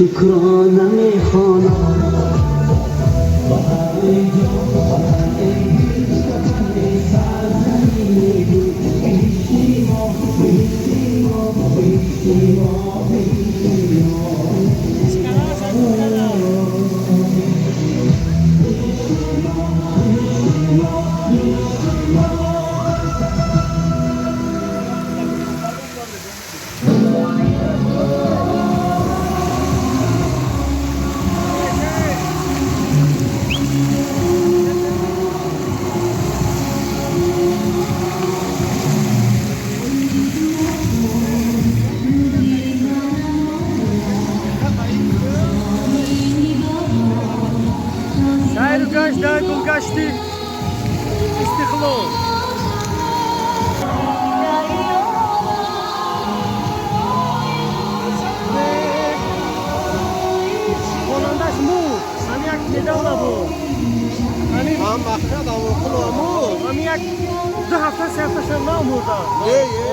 Шукрона мехонам. Ватан, эй ҷон, ватан, эй дил, ватан, эй сарзамини гул, беҳишти мо, беҳишти мо, беҳишти мо, беҳишти мо. Сайру гашт дар гулгашти Истиқлол. Хонандаш мурд, ҳами як недавно буд. Ҳами Ҳам мақсад амоқул амур. Ҳами як 2 ҳафта, 3 ҳафта шуд, намурда. Е, е.